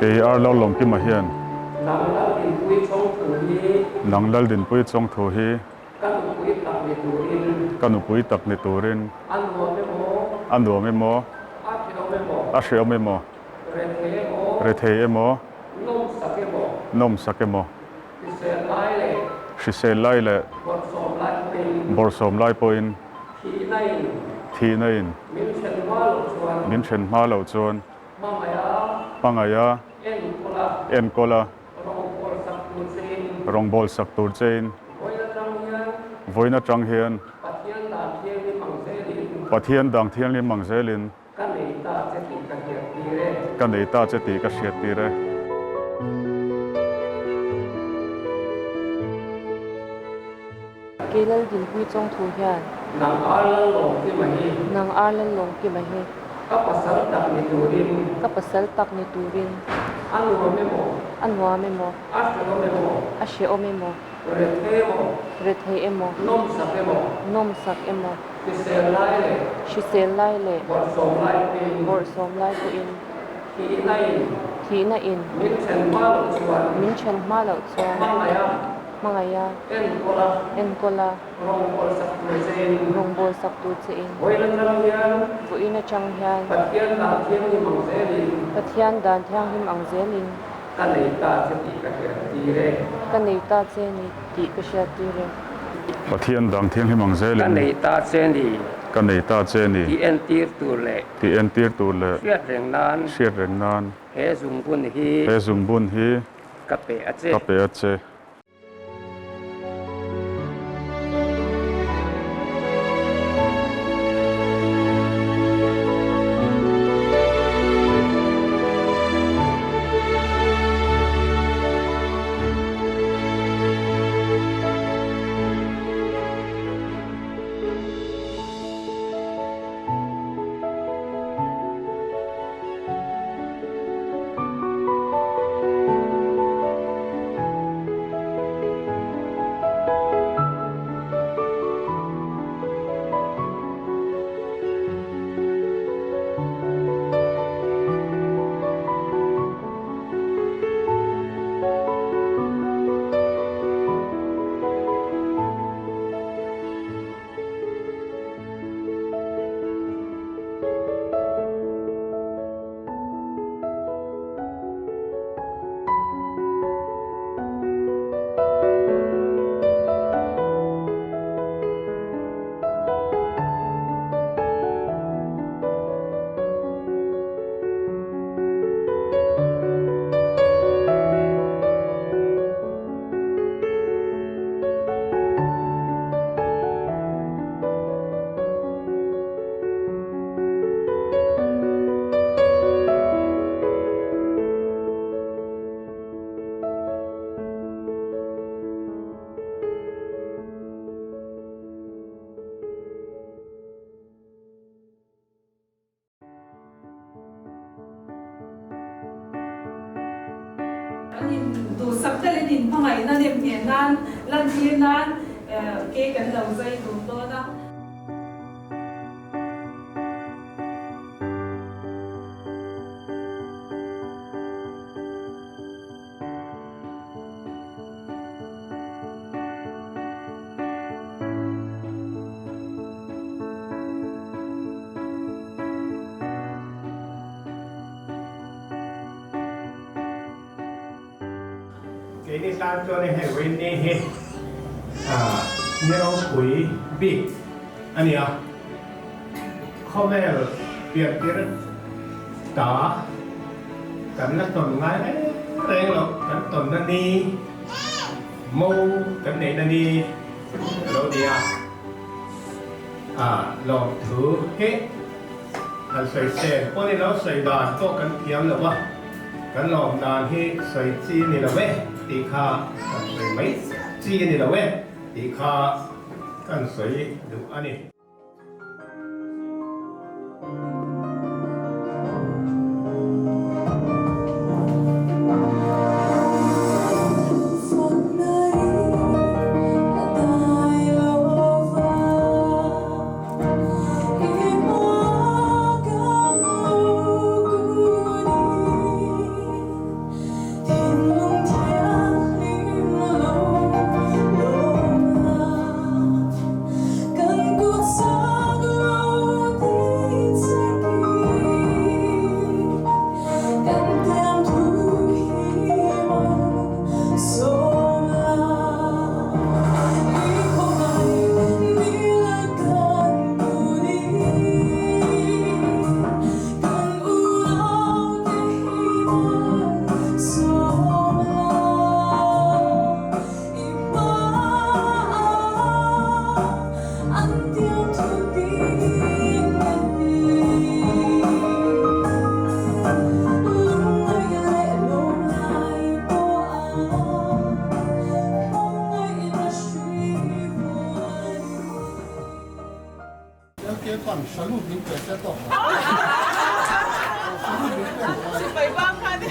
Kei Arlo Lawmkima hian. Nang Laldinpui Chawngthu hi. Nang Laldinpui Chawngthu hi. Ka nupui tak ni turin. Ka nupui tak ni turin. A nuam emaw. A nuam emaw. A hreawm emaw. A hreawm emaw. Rethei emaw. Rethei emaw. Nawmsak emaw. Nawmsak emaw. Hrisel lai leh. Hrisel lai leh. Bawrhsawm lai pawhin. Bawrhsawm lai pawhin. Thihna in. Thihna in. Min then hma loh chuan. Min then hma loh chuan. Hmangaih a. Hmangaih a. Enkawl a. Enkawl a. Rawngbâwl sak tur chein. Rawngbâwl sak tur chein. Vawiin atang hian. Vawiin atang hian. Pathian dan thianghlim ang zelin. Pathian dang thianghlim ang zelin. Ka nei ta che tih ka hriat tir e. Ka nei ta che tih ka hriat tir e. Kei Laldinpui Chawngthu hian. Nang ar lal lawng kima hi. Nang ar lal lawng kima hi. Ka pasal tak ni turin. Ka pasal tak ni turin. A nuam emaw. A nuam emaw. A hrehawm emaw. A hrehawm emaw. Rethei emaw. Rethei emaw. Nawmsak emaw. Nawmsak emaw. Hrisel lai leh. Hrisel lai leh. Bawrhsawm lai pawhin. Bawrhsawm lai pawhin. Thihna in. Thihna in. Min then hma loh chuan. Min then hma loh chuan. Hmangaih a. Hmangaih a. Enkawl a. Enkawl a. Rawngbâwl sak tur che in. Rawngbâwl sak tur che in. Vawiin atang hian. Vawiin atang hian. Pathian dan thianghlim ang zelin. Pathian dan thianghlim ang zelin. Ka nei ta che tih ka hriat tir e. Ka nei ta che ni tih ka hriat tir e. Pathian dang thianghlim ang zelin. Ka nei ta che ni. Ka nei ta che ni. Tih entir tur leh. Tih entir tur leh. Hriat reng nan. Hriat reng nan. He zungbun hi. He zungbun hi. Ka pe a che. Ka pe a che. An in duhsak tel in in hmangaihna nem ngheh nan lantir nan ke kan lo zai dun dawn a. Keini tan chuan hei Winnie hi ni ropui bik a ni a, khawvel piantir ta kan la tawn ngai reng reng loh, kan tawnna ni mo kan neihna ni a lo ni a. A lawmthu hi han sawi sen pawh ni lo, sawi dan pawh kan thiam lo a, kan lawm dan hi sawi chi a ni lo e tih kha kan sawi mai chi a ni lo e tih kha kan sawi duh a ni. Lalpan salute min pe se tawk lo. Salute min pe lo a. Sipai bang kha ni.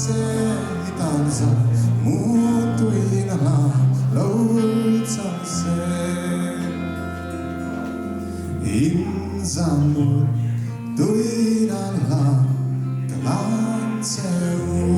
che i tan zan mutuina hla lo chang se. In zan mut tuina hla ka hlan che u.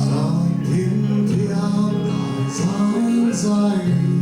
Zan thim thiam zan zai.